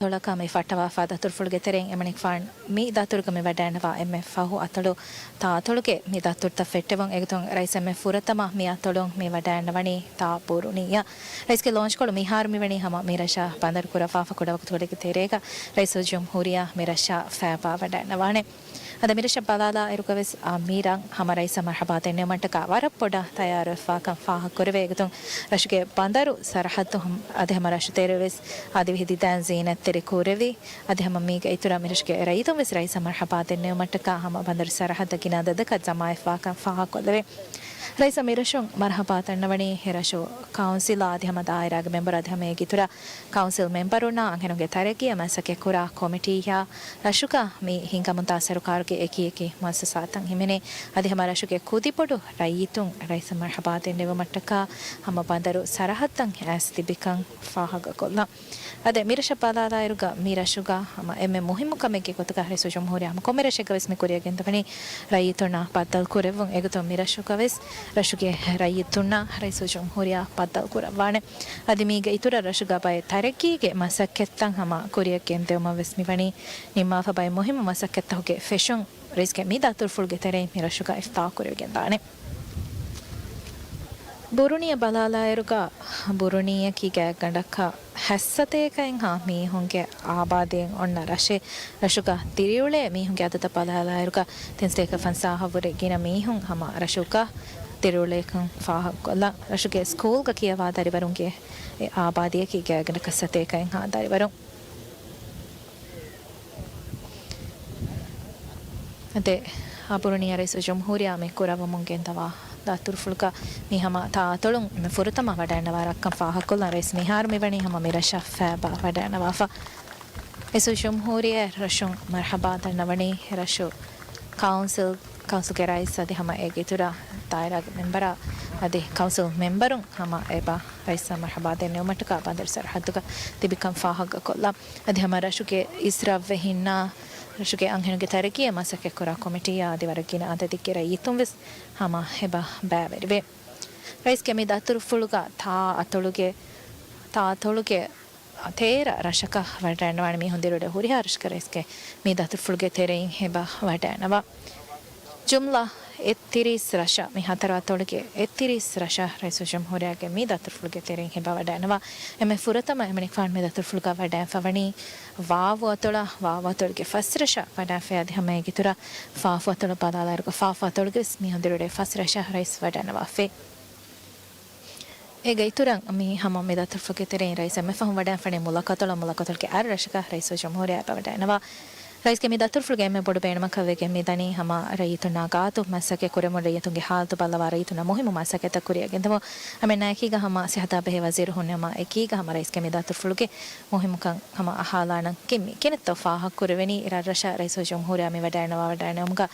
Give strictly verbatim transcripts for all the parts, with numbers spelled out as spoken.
އަތޮޅަކަށް މި ފައްޓަވާފާ ދަތުރުފުޅުގެ ތެރެއިން އެމަނިކުފާނު މި ދަތުރުގަ މި ވަޑައިންނަވާ އެންމެ ފަހު އަތޮޅު ތާ އަތޮޅުގެ މި ދަތުރުތައް ފެއްޓެވުން. އެގޮތުން ރައީސް އެންމެ ފުރަތަމަ މި އަތޮޅުން މި ވަޑައިންނަވަނީ ތާ ބުރުނީއަށް. ރައީސްގެ ލޯންޗްކޮޅު މިހާރު މިވަނީ ހަމަ މިރަށަށް ބަނދަރު ކުރައްވާފަ ކުޑަވަގުތުކޮޅެއްގެ ތެރޭގަ ރައީސުލްޖުމްހޫރިއްޔާ މިރަށަށް ފައިބާ ވަޑައިންނަވާނެ. އަދި މިރަށަށް ބަލާލާއިރުގަވެސް އަ، މި ރަށް ހަމަ ރައީސަށް މަރްހަބާ ދެންނެވުމަށްޓަކާ ވަރަށް ބޮޑަށް ތައްޔާރުވެފާކަން ފާހަގަކުރެވޭ. އެގޮތުން ރަށުގެ ބަނދަރު ސަރަހައްދު ހަމަ، އަދި ހަމަ ރަށުތެރެވެސް އަދިވެހި ދިދައިން ޒީނަތްތެރި ކުރެވި، އަދި ހަމަ މީގެ އިތުރަށް މިރަށުގެ ރައްޔިތުން ވެސް ރައީސަށް މަރްހަބާ ދެންނެވުމަށްޓަކާ ހަމަ ބަނދަރު ސަރަހައްދަށް ގިނަ އަދަދަކަށް ޖަމާވެފާކަން ފާހަގަކޮށްލެވޭ. ރައީސަށް މިރަށުން މަރްހަބާ ދަންނަވަނީ ރަށު ކައުންސިލާ އަދި ހަމަ ދާއިރާގެ މެމްބަރު އަދި ހަމަ އޭގެ އިތުރަށް ކައުންސިލް މެމްބަރުންނާ އަންހެނުންގެ ތަރައްގީއަށް މަސައްކަތްކުރާ ކޮމިޓީއާ ރަށުގަ މި ހިނގަމުންދާ ސަރުކާރުގެ އެކި އެކި މުއައްސަސާތައް ހިމެނޭ. އަދި ހަމަ ރަށުގެ ކުދިބޮޑު ރައްޔިތުން ރައީސަށް މަރްހަބާ ދެންނެވުމަށްޓަކާ ހަމަ ބަނދަރު ސަރަހައްދަށް އައިސް ތިބިކަން ފާހަގަކޮށްލަން. އަދި މިރަށަށް ބަލާލާއިރުގަ މި ރަށުގަ ހަމަ އެންމެ މުހިއްމު ކަމެއްގެ ގޮތުގަ ރައީސުލްޖުމްހޫރިއްޔާ ހަމަ ކޮންމެ ރަށެއްގަވެސް މި ކުރިއަށް ގެންދަވަނީ ރައްޔިތުންނާ ބައްދަލު ކުރެއްވުން. އެގޮތުން މި ރަށުގަވެސް ރަށުގެ ރައްޔިތުންނާ ރައީސުލްޖުމްހޫރިއްޔާ ބައްދަލު ކުރައްވާނެ. އަދި މީގެ އިތުރަށް ރަށުގަ ބައެއް ތަރައްގީގެ މަސައްކަތްތައް ހަމަ ކުރިއަށް ގެންދެވުމަށް ވެސް މިވަނީ ނިންމާފަ. ބައެއް މުހިއްމު މަސައްކަތްތަކުގެ ފެށުން ރައީސްގެ މި ދަތުރުފުޅުގެ ތެރެއިން މި ރަށުގަ އިފްތާ ކުރެވިގެންދާނެ. ބުރުނީއަށް ބަލާލާއިރުގަ ބުރުނީއަކީ ގާތްގަނޑަކަށް ހަތްސަތޭކައެއްހާ މީހުންގެ އާބާދީއެއް އޮންނަ ރަށެއް. ރަށުގަ ދިރިއުޅޭ މީހުންގެ އަދަދަށް ބަލާލާއިރުގަ ތިން ސަތޭކަ ފަންސާހަށް ވުރެ ގިނަ މީހުން ހަމަ ރަށުގަ ދިރިއުޅޭކަން ފާހަގަކޮށްލަން. ރަށުގެ ސްކޫލްގަ ކިޔަވާ ދަރިވަރުންގެ އެ އާބާދީއަކީ ގާތްގަނޑަކަށް ސަތޭކައެއްހާ ދަރިވަރުން. އަދި އާ ބުރުނީއަށް ރައީސުލްޖުމްހޫރިއްޔާ މި ކުރައްވަމުން ގެންދަވާ ދަތުރުފުޅުގަ މި ހަމަ ތާ އަތޮޅުން މި ފުރަތަމަ ވަޑައިންނަވާ ރަށްކަން ފާހަގަކޮށްލަން. ރައީސް މިހާރު މިވަނީ ހަމަ މި ރަށަށް ފައިބާ ވަޑައިންނަވާފަ. ރައީސުލްޖުމްހޫރިއްޔާ ރަށުން މަރްހަބާ ދަންނަވަނީ ރަށު ކައުންސިލް، ކައުންސިލްގެ ރައީސް އަދި ހަމަ އޭގެ އިތުރަށް ދާއިރާގެ މެމްބަރާ އަދި ކައުންސިލް މެމްބަރުން ހަމަ އެބަ ރައީސަށް މަރްހަބާ ދެންނެވުމަށްޓަކާ ބަނދަރު ސަރަހައްދުގަ ތިބިކަން ފާހަގަކޮށްލަން. އަދި ހަމަ ރަށުގެ އިސްރަށްވެހިންނާ ރަށުގެ އަންހެނުންގެ ތަރައްގީއަށް މަސައްކަތްކުރާ ކޮމިޓީއާ އަދި ވަރަށް ގިނަ އަދަދެއްގެ ރައްޔިތުން ވެސް ހަމަ އެބަ ބައިވެރިވޭ. ރައީސްގެ މި ދަތުރުފުޅުގަ ތާ އަތޮޅުގެ، ތާ އަތޮޅުގެ ތޭރަ ރަށަކަށް ވަޑައިންނަވާނެ މީހުން ދިރިއުޅޭ ހުރިހާ ރަށަކަށް ރައީސްގެ މި ދަތުރުފުޅުގެ ތެރެއިން އެބަ ވަޑައިންނަވާ. ޖުމްލަ އެއްތިރީސް ރަށަށް، މި ހަތަރު އަތޮޅުގެ އެއްތިރީސް ރަށަށް ރައީސުލްޖުމްހޫރިއްޔާގެ މި ދަތުރުފުޅުގެ ތެރެއިން އެބަ ވަޑައިންނަވާ. އެންމެ ފުރަތަމަ އެމަނިކުފާނު މި ދަތުރުފުޅުގަ ވަޑައިންފަވަނީ ވާވު އަތޮޅަށް. ވާވު އަތޮޅުގެ ފަސް ރަށަށް ވަޑައިންފައި އަދި ހަމަ އޭގެ އިތުރަށް ފާފު އަތޮޅަށް ބަލާލާއިރުގަ ފާފު އަތޮޅުގެ ވެސް މީހުން ދިރިއުޅޭ ފަސް ރަށަށް ރައީސް ވަޑައިންނަވާފައި. އޭގެ އިތުރަށް މި ހަމަ މި ދަތުރުފުޅުގެ ތެރެއިން ރައީސް އެންމެ ފަހުން ވަޑައިންފަވަނީ މުލަކަތޮޅަށް، މުލަކަތޮޅުގެ އަށް ރަށަކަށް ރައީސުލްޖުމްހޫރިއްޔާ އެބަ ވަޑައިންނަވާ. ރައީސްގެ މި ދަތުރުފުޅުގެ އެންމެ ބޮޑު ބޭނުމަކަށް ވެގެން މި ދަނީ ހަމަ ރައްޔިތުންނާ ގާތު މަސައްކަތް ކުރެވުމުން ރައްޔިތުންގެ ހާލަތު ބައްލަވާ ރައްޔިތުންނަށް މުހިއްމު މަސައްކަތްތައް ކުރިއަށް ގެންދެވުން. އަމެންނާ އެކީގަ ހަމަ ސިހަތާ ބެހޭ ވަޒީރު ހުންނެވުމާ އެކީގަ ހަމަ ރައީސްގެ މި ދަތުރުފުޅުގެ މުހިއްމުކަން ހަމަ އަހާލާނަން. ކިން މި ކިނެއްތޯ ފާހަގަކުރެވެނީ ރަށްރަށަށް ރައީސުލްޖުމްހޫރިއްޔާ މި ވަޑައިންނަވާ ވަޑައިންނެވުމުގަ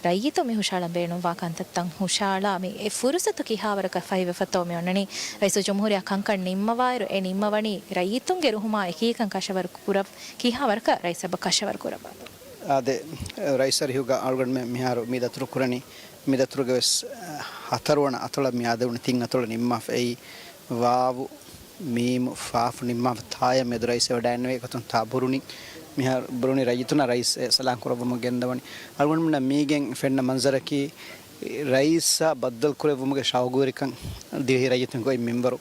ރައްޔިތުން މި ހުށަހަޅަން ބޭނުންވާ ކަންތައްތައް ހުށަހަޅާ މި އެ ފުރުސަތު ކިހާވަރަކަށް ފަހިވެފަތޯ މި އޮންނަނީ. ރައީސުލްޖުމްހޫރިއްޔާ ކަންކަން ނިންމަވާއިރު އެ ނިންމަވަނީ ރައްޔިތުންގެ ރުހުމާ އެކީކަން ކަށަވަރު ކުރަ، ކިހާވަރަކަށް ރައީސް އެބަ ކަށަވަރު ކުރައްވާ. އާދެ، ރައީސް އަރިހުގަ އަޅުގަނޑުމެން މިހާރު މި ދަތުރު ކުރަނީ، މި ދަތުރުގެ ވެސް ހަތަރުވަނަ އަތޮޅަށް މި އާދެވުނު ތިން އަތޮޅަށް ނިންމާފަ. އެއީ ވާވު، މީމު، ފާފު ނިންމާފަ ތާޔަށް މެދު ރައީސް ވަޑައިންނެވޭ ގޮތުން ތާ ބުރުނި، މިހާރު ބުރުނި ރައްޔިތުންނަށް ރައީސް އެ ސަލާން ކުރައްވަމުން ގެންދަވަނީ. އަޅުގަނޑުމެންނަށް މީގެން ފެންނަ މަންޒަރަކީ، ރައީސާ ބައްދަލު ކުރެއްވުމުގެ ޝައުގުވެރިކަން ދިވެހި ރައްޔިތުންގެ އޮތް މިންވަރު.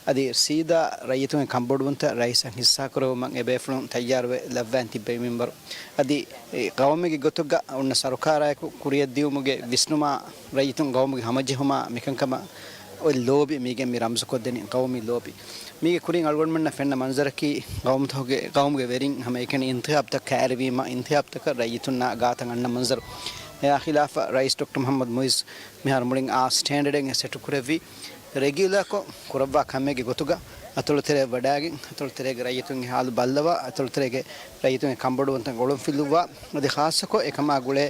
އަދި ސީދާ ރައްޔިތުންގެ ކަންބޮޑުވުންތައް ރައީސަށް ހިއްސާކުރެއްވުމަށް އެބޭފުޅުން ތައްޔާރުވެ ލައްވާން ތިއްބެވި މިންވަރު. އަދި އެ ގައުމެއްގެ ގޮތުގަ އޮންނަ ސަރުކާރާއެކު ކުރިއަށްދިއުމުގެ ވިސްނުމާ ރައްޔިތުން ގައުމުގެ ހަމަޖެހުމާ މިކަންކަމަށް އޮތް ލޯބި މީގެން މި ރަމްޒުކޮށްދެނީ، ގައުމީ ލޯބި. މީގެ ކުރިން އަޅުގަނޑުމެންނަށް ފެންނަ މަންޒަރަކީ، ގައުމުތަކުގެ، ގައުމުގެ ވެރިން ހަމައެކަނި އިންތިހާބްތައް ކައިރިވީމަ، އިންތިހާބްތަކަށް ރައްޔިތުންނާ ގާތަށް އަންނަ މަންޒަރު. އެއާ ޚިލާފަށް ރައީސް ޑޮކްޓަރ މުޙައްމަދު މުޢިއްޒު މިހާރު މުޅިން އާ ސްޓޭންޑަޑެއް ސެޓު ކުރެއްވި، ރެގިއުލާކޮށް ކުރައްވާ ކަމެއްގެ ގޮތުގަ އަތޮޅުތެރެއަށް ވަޑައިގެން، އަތޮޅުތެރޭގެ ރައްޔިތުންގެ ހާލު ބައްލަވާ، އަތޮޅުތެރޭގެ ރައްޔިތުންގެ ކަންބޮޑުވުންތައް އޮޅުންފިލުއްވާ، އަދި ޚާއްޞަކޮށް އެކަމާ ގުޅޭ،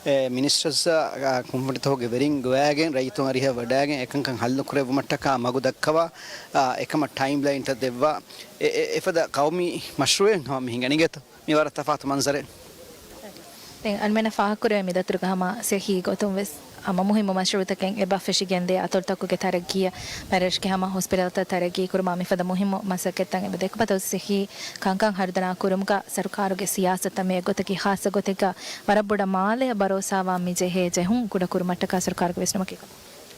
އެ، މިނިސްޓަރސް، އާ، ކުންފުނިތަކުގެ ވެރިން ގޮވައިގެން ރައްޔިތުން އަރިހަށް ވަޑައިގެން އެކަންކަން ހައްލު ކުރެއްވުމަށްޓަކާ މަގު ދައްކަވާ، އާ، އެކަމަށް ޓައިމްލައިންތައް ދެއްވާ، އެ، އެ، އެފަދަ ގައުމީ މަޝްރޫއެއް ހަމަ މި ހިނގަނީ ގެތޯ؟ މި ވަރަށް ތަފާތު މަންޒަރެއް. ދެން އަންމެނަށް ފާހަގަކުރެވޭ މި ދަތުރުގަ ހަމަ ސެހީ ގޮތުން ވެސް ހަމަ މުހިއްމު މަޝްރޫޢުތަކެއް އެބަ ފެށިގެންދޭ. އަތޮޅުތަކުގެ ތަރައްގީއަށް މިރަށުގެ ހަމަ ހޮސްޕިޓަލްތައް ތަރައްގީ ކުރުމާ މިފަދަ މުހިއްމު މަސައްކަތްތައް އެބަ ދެކު ބަދަލު ސިއްހީ ކަންކަން ހަރުދަނާ ކުރުމުގަ ސަރުކާރުގެ ސިޔާސަތަށް މި އެއްގޮތަކީ ޚާއްޞަ ގޮތެއްގަ ވަރަށް ބޮޑަށް މާލެއަށް ބަރޯސާވާން މި ޖެހޭ ޖެހުން ކުޑަކުރުމަށްޓަކާ ސަރުކާރުގެ ވިސްނުމަކީ.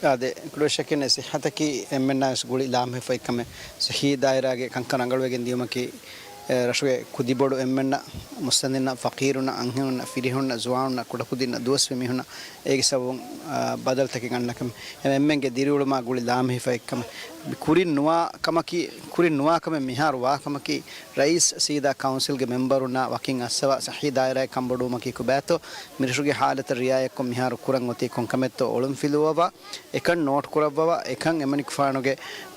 އާދެ، ކުޑަ ޝައްކެއް ނެތް ސިއްހަތަކީ އެންމެންނާ ވެސް ގުޅި ލާމެހިފައި ކަމެއް. ސިއްހީ ދާއިރާގެ ކަންކަން ރަނގަޅުވެގެން ދިޔުމަކީ، އެ، ރަށުގެ ކުދިބޮޑު އެންމެންނަށް، މުއްސަނދިންނަށް، ފަޤީރުންނަށް، އަންހެނުންނަށް، ފިރިހެނުންނަށް، ޒުވާނުންނަށް، ކުޑަކުދިންނަށް، ދުވަސްވެ މީހުންނަށް. އޭގެ ސަބަބުން، އާ، ބަދަލުތަކެއް އަންނަކަމެއް. އެމެންގެ ދިރިއުޅުމާ ގުޅި ލާމެހިފައި ކަމެއް. ކުރިން ނުވާ ކަމަކީ، ކުރިން ނުވާ ކަމެއް މިހާރު ވާ ކަމަކީ، ރައީސް ސީދާ ކައުންސިލްގެ މެމްބަރުންނާ ވަކިން އައްސަވާ ސިއްހީ ދާއިރާއެއް ކަންބޮޑުވުމަކީ ކޮބާތޯ؟ މިރަށުގެ ހާލަތަށް ރިއާޔަތްކޮށް މިހާރު ކުރަން އޮތީ ކޮންކަމެއްތޯ އޮޅުންފިލުވަވާ، އެކަން ނޯޓް ކުރައްވަވާ، އެކަން އެމަނިކުފާނުގެ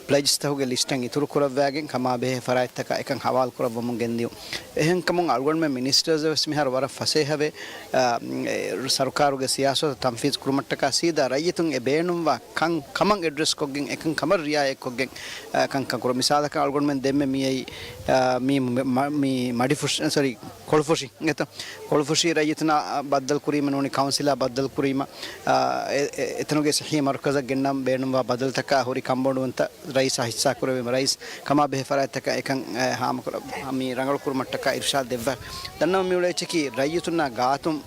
ޕްލެޖްތަކުގެ ލިސްޓަށް އިތުރު ކުރައްވާގެން ކަމާބެހޭ ފަރާތްތަކާ އެކަން ހަވާލު ކުރައްވަމުން ގެންދިޔުން. އެހެންކަމުން އަޅުގަނޑުމެން މިނިސްޓަރސް ވެސް މިހާރު ވަރަށް ފަސޭހަވެ، އާ، އެ، ސަރުކާރުގެ ސިޔާސަތު ތަންފީޒް ކުރުމަށްޓަކާ ސީދާ ރައްޔިތުން އެ ބޭނުންވާ ކަން ކަމަށް އެޑްރެސް ކޮށްގެން، އެކަން ކަމަށް ރިއާޔަތްކޮށްގެން، އާ، ކަންކަން ކުރުން. މިސާލަކަށް އަޅުގަނޑުމެން ދެންމެ މިއައީ، އާ، މީ މަ-، މަ-، މީ މަޑިފުށި، ސޮރީ، ކޮޅުފުށި އެތަ؟ ކޮޅުފުށި ރައްޔިތުންނާ ބައްދަލު ކުރީމަ ނޫނީ ކައުންސިލާ ބައްދަލު ކުރީމަ، އާ، އެ-، އެ-، އެތަނުގެ ސިއްހީ މަރުކަޒަށް ގެންނަން ބޭނުންވާ ބަދަލުތަކާ ހުރި ކަންބޮޑުވުންތައް ރައީސާ ހިއްސާ ކުރެވީމަ ރައީސް ކަމާ ބެހޭ ފަރާތްތަކަށް އެކަން، އެ، ހާމަކުރަ-، މި ރަނގަޅު ކުރުމަށްޓަކާ އިރުޝާދް ދެއްވާ. ދަންނަވަން މިއުޅޭ އެއްޗަކީ ރައްޔިތުންނާ ގާތުން،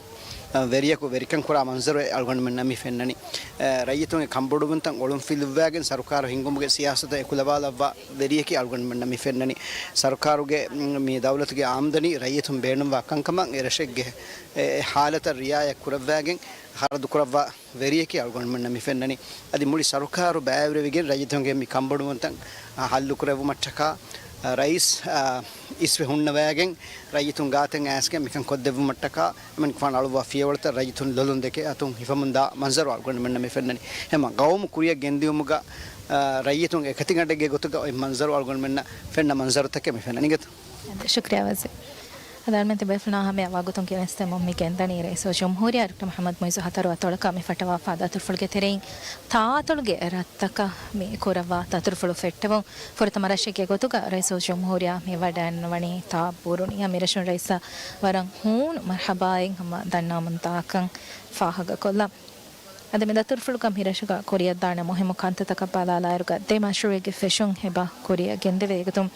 އަ، ވެރިޔަކު ވެރިކަން ކުރާ މަންޒަރު އަޅުގަނޑުމެންނަށް މި ފެންނަނީ. އެ، ރައްޔިތުންގެ ކަންބޮޑުވުންތައް އޮޅުން ފިލުއްވާގެން ސަރުކާރު ހިންގުމުގެ ސިޔާސަތަށް އެކުލަވާލައްވާ ވެރިޔަކީ އަޅުގަނޑުމެންނަށް މި ފެންނަނީ. ސަރުކާރުގެ، މް، މި ދައުލަތުގެ އާމްދަނީ ރައްޔިތުން ބޭނުންވާ ކަންކަމަށް އެ ރަށެއްގެ އެ، އެ ހާލަތަށް ރިއާޔަތް ކުރައްވާގެން ޚަރަދު ކުރައްވާ ވެރިޔަކީ އަޅުގަނޑުމެންނަށް މި ފެންނަނީ. އަދި މުޅި ސަރުކާރު ބައިވެރިވެގެން ރައްޔިތުންގެ މި ކަންބޮޑުވުންތައް ހައްލު ކުރެއްވުމަށްޓަކާ، އަ، ރައީސް، އަ، އިސްވެ ހުންނަވައިގެން ރައްޔިތުން ގާތަށް އައިސްގެން މިކަން ކޮށްދެއްވުމަށްޓަކާ އެމަނިކުފާނު އަޅުއްވާ ފިޔަވަޅުތައް ރައްޔިތުން ލޮލުން ދެކެ އަތުން ހިފަމުންދާ މަންޒަރު އަޅުގަނޑުމެންނަށް މި ފެންނަނީ. ހަމަ ގައުމު ކުރިއަށް ގެންދިއުމުގަ، އަ، ރައްޔިތުން އެކަތިގަނޑެއްގެ ގޮތުގަ އޮތް މަންޒަރު އަޅުގަނޑުމެންނަށް ފެންނަ މަންޒަރުތަކެއް މި ފެންނަނީ. އިނގޭތަ؟ ޝުކްރިޔާ ވަޒީރު. އަދި އަޅުމެން ތިބޭފުޅުންނާ ހަމަޔަށް ވަގުތުން ގެނެސްދެމުން މި ގެންދަނީ ރައީސުލްޖުމްހޫރިއްޔާ ޑޮކްޓަރ މުޙައްމަދު މުޢިއްޒު ހަތަރު އަތޮޅަކަށް މި ފައްޓަވާފާ ދަތުރުފުޅުގެ ތެރެއިން ތާއަތޮޅުގެ ރަށްތަކަށް މި ކުރައްވާ ދަތުރުފުޅު ފެއްޓެވުން. ފުރަތަމަ ރަށެއްގެ ގޮތުގަ ރައީސުލްޖުމްހޫރިއްޔާ މި ވަޑައިންނަވަނީ ތާ ބުރުނީއަށް. މި ރަށުން ރައީސަށް ވަރަށް ހޫނު މަރްޙަބާއެއް ހަމަ ދަންނަވަމުންދާކަން ފާހަގަކޮށްލަން. އަދި މި ދަތުރުފުޅުގަ މި ރަށުގަ ކުރިއަށްދާނެ މުހިއްމު ކަންތައްތަކަށް ބަލާލާއިރުގަ ދެ މަޝްރޫޢެއްގެ ފެށުން އެބަ ކުރިއަށް ގެންދެވޭ. އެގޮތުން،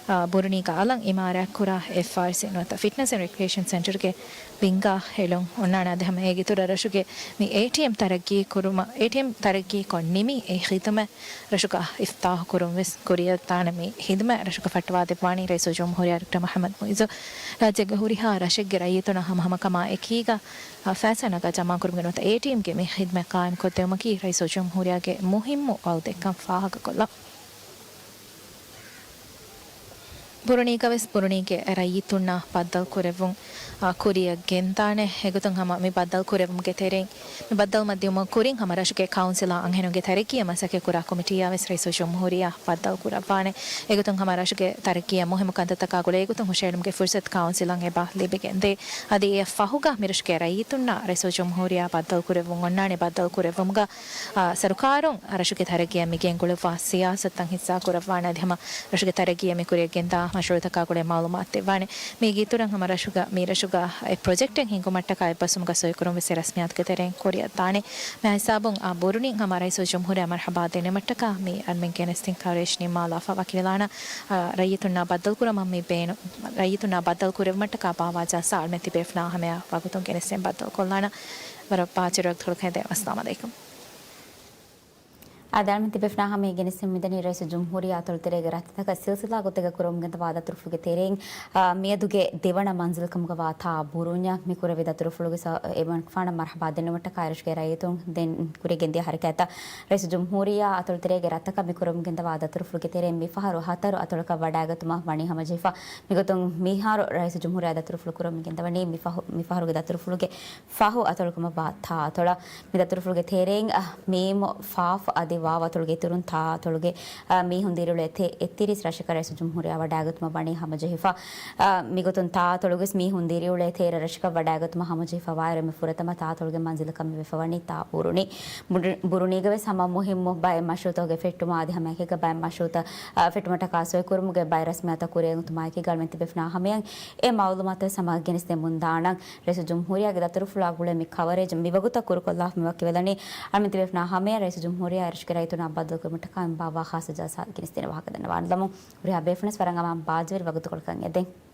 އާ، ބުރުނީގަ އަލަށް އިމާރާތްކުރާ އެފްއާރްސީ ނުވަތަ ފިޓްނަސް އެންޑް ރެކްރިއޭޝަން ސެންޓަރގެ ބިންގާ ހެޅުން އޮންނާނެ. އަދި ހަމަ އޭގެ އިތުރަށް ރަށުގެ މި އޭޓީއެމް ތަރައްގީ ކުރުމަށް، އޭޓީއެމް ތަރައްގީ ކޮށް ނިމި އެ ޚިދުމަތް ރަށުގަ އިފްތާޙު ކުރުން ވެސް ކުރިއަށްދާނެ. މި ޚިދުމަތް ރަށުގަ ފައްޓަވާ ދެއްވާނީ ރައީސުލްޖުމްހޫރިއްޔާ ޑޮކްޓަރ މުޙައްމަދު މުޢިއްޒު. ރާއްޖޭގެ ހުރިހާ ރަށެއްގެ ރައްޔިތުންނަށް ހަމަހަމަކަމާ އެކީގަ އާ، ފައިސާ ނަގާ ޖަމާކުރުމުގެ ނުވަތަ އޭޓީއެމްގެ މި ޚިދުމަތް ޤާއިމްކޮށްދެވުމަކީ ރައީސުލްޖުމްހޫރިއްޔާގެ މުހިއްމު ވައުދެއްކަން ފާހަގަކޮށްލަން. ބުރުނީގަވެސް ބުރުނީގެ ރައްޔިތުންނާ ބައްދަލުކުރެއްވުން، އާ، ކުރިއަށް ގެންދާނެ. އެގޮތުން ހަމަ މި ބައްދަލުކުރެއްވުމުގެ ތެރެއިން، މި ބައްދަލުވުމަށް ދިޔުމުގެ ކުރިން ހަމަ ރަށުގެ ކައުންސިލާ އަންހެނުންގެ ތަރައްގީއަށް މަސައްކަތްކުރާ ކޮމިޓީއާވެސް ރައީސުލްޖުމްހޫރިއްޔާ ބައްދަލުކުރައްވާނެ. އެގޮތުން ހަމަ ރަށުގެ ތަރައްގީއަށް މުހިއްމު ކަންތައްތަކާ ގުޅޭ ގޮތުން ހުށައެޅުމުގެ ފުރުސަތު ކައުންސިލަށް އެބަ ލިބިގެންދޭ. އަދި އެއަށް ފަހުގަ މިރަށުގެ ރައްޔިތުންނާ ރައީސުލްޖުމްހޫރިއްޔާ ބައްދަލުކުރެއްވުން އޮންނާނެ. ބައްދަލުކުރެއްވުމުގަ، އާ، ސަރުކާރުން ރަށުގެ ތަރައްގީއަށް މިގެންގުޅުއްވާ ސިޔާސަތުތައް ހިއްސާކުރައްވާނެ. އަދި ހަމަ ރަށުގެ ތަރައްގީއަށް މި ކުރިއަށް ގެންދާ މަޝްރޫޢުތަކާ ގުޅޭ މައުލޫމާތު ދެއްވާނެ. މީގެ އިތުރަށް ހަމަ ރަށުގަ، މި ރަށުގަ އެއް ޕްރޮޖެކްޓެއް ހިންގުމަށްޓަކާ އެއްބަސްވުމުގަ ސޮއިކުރުން ވެސް އެ ރަސްމިއްޔާތުގެ ތެރެއިން ކުރިއަށްދާނެ. މި ހިސާބުން އާ ބުރުނިން ހަމަ ރައީސުލްޖުމްހޫރިއްޔާ މަރްޙަބާ ދެންނެވުމަށްޓަކާ މި އަޅުމެން ގެނެސްދިން ކަވަރޭޖް ނިންމާލާފަ ވަކިވެލާނަން. އާ، ރައްޔިތުންނާ ބައްދަލުކުރުމަށް މި ބޭނު-، ރައްޔިތުންނާ ބައްދަލުކުރެއްވުމަށްޓަކާ ބާވާ ޖަލްސާ އަޅުމެން ތިބޭފުޅާ ހަމަޔަށް ވަގުތުން ގެނެސްދޭން ބައްދަލުކޮށްލާނަން. ވަރަށް ބާއްޖަވެރި ވަގުތުކޮޅަކަށް ހެދޭން. އައްސަލާމު ޢަލައިކުމް. އާދެ، އަޅުމެން ތިބޭފުޅާ ހަމަޔަށް ގެނެސްދިން މިދަނީ ރައީސުލްޖުމްހޫރިއްޔާ އަތޮޅުތެރޭގެ ރަށްތަކަށް ސިލްސިލާ ގޮތެއްގަ ކުރަމުން ގެންދަވާ ދަތުރުފުޅުގެ ތެރެއިން، އާ، މިއަދުގެ ދެވަނަ މަންޒިލް ކަމުގަ ވާ ތާ ބުރުންޏަށް މި ކުރެވޭ ދަތުރުފުޅުގެ ސަ-، އެމަނިކުފާނަށް މަރްޙަބާ ދެންނެވުމަށްޓަކާ ރަށުގެ ރައްޔިތުން ދެން ކުރިއަށް ގެންދިޔަ ހަރަކާތްތައް. ރައީސުލްޖުމްހޫރިއްޔާ އަތޮޅުތެރޭގެ ރަށްތަކަށް މި ކުރަމުން ގެންދަވާ ދަތުރުފުޅުގެ ތެރެއިން މި ފަހަރު ހަތަރު އަތޮޅަކަށް ވަޑައިގަތުމަށް ވަނީ ހަމަޖެހިފަ. މިގޮތުން މިހާރު ރައީސުލްޖުމްހޫރިއްޔާ ދަތުރުފުޅު ކުރަމުން ގެންދަވަނީ މި ފަހު-، މި ފަހަރުގެ ދަތުރުފުޅުގެ ފަހު އަތޮޅު ކަމަށްވާ ތާ އަތޮޅަށް. މި ދަތުރުފުޅުގެ ތެރެއިން، އަ، މީމު، ފާފު އަދި ވާވާތޮޅުގެ އިތުރުން ތާއަތޮޅުގެ، އާ، މީހުން ދިރިއުޅޭ ތޭ އެއްތިރީސް ރަށަކަށް ރައީސުލްޖުމްހޫރިއްޔާ ވަޑައިގަތުމަށް ވަނީ ހަމަޖެހިފަ. އާ، މިގޮތުން ތާއަތޮޅުގެ މީހުން ދިރިއުޅޭ ތޭރަ ރަށަކަށް ވަޑައިގަތުމަށް ހަމަޖެހިފަ ވާއިރު، އެންމެ ފުރަތަމަ ތާއަތޮޅުގެ މަންޒިލަކަށް މިވެފަ ވަނީ ތާ ބުރުނީ. ބުރު-، ބުރުނީގަ ވެސް ހަމަ މުހިއްމު ބައެއް މަޝްރޫއުތަކުގެ ފެއްޓުމަށް އަދި ހަމައެކީގަ ބައެއް މަޝްރޫއުތައް، އާ، ފެއްޓުމަށް ޓަކާސް ކުރުމުގެ ބައެއް ރަސްމިއްޔާތު ކުރިއަށް އޮތުމާއެކީގަ އަޅުމެން ތިބޭފުޅުންނާ ހަމަޔަށް އެ މައުލޫމާތު ސަމާ ގެނެސްދެމުން ދާނަން. ރައީސުލްޖުމްހޫރިއްޔާގެ ދަތުރުފުޅާ ގުޅޭ މި ކަވަރޭޖް މިވަގުތަށް ކުރުކޮށްލާފަ މިވަކިވެލަނީ. އަޅުމެން ތިބޭފުޅުންނާ ހަމަޔަށް ރައީސުލްޖުމްހޫރިއްޔާ އިރުޝިގެ ރައްޔިތުންނާ ބައްދަލުކުރުމަށްޓަކާ މި ބާއްވާ ޚާއްޞަ ޖަލްސާ ގެނެސްދޭނެ ވާހަކަ ދަންނަވާން ލަމުން. ހުރިހާ ބޭފުޅުންވެސް ވަރަށް އަމާން ބާއްޖަވެރި ވަގުތުކޮޅަކަށް އެދެން.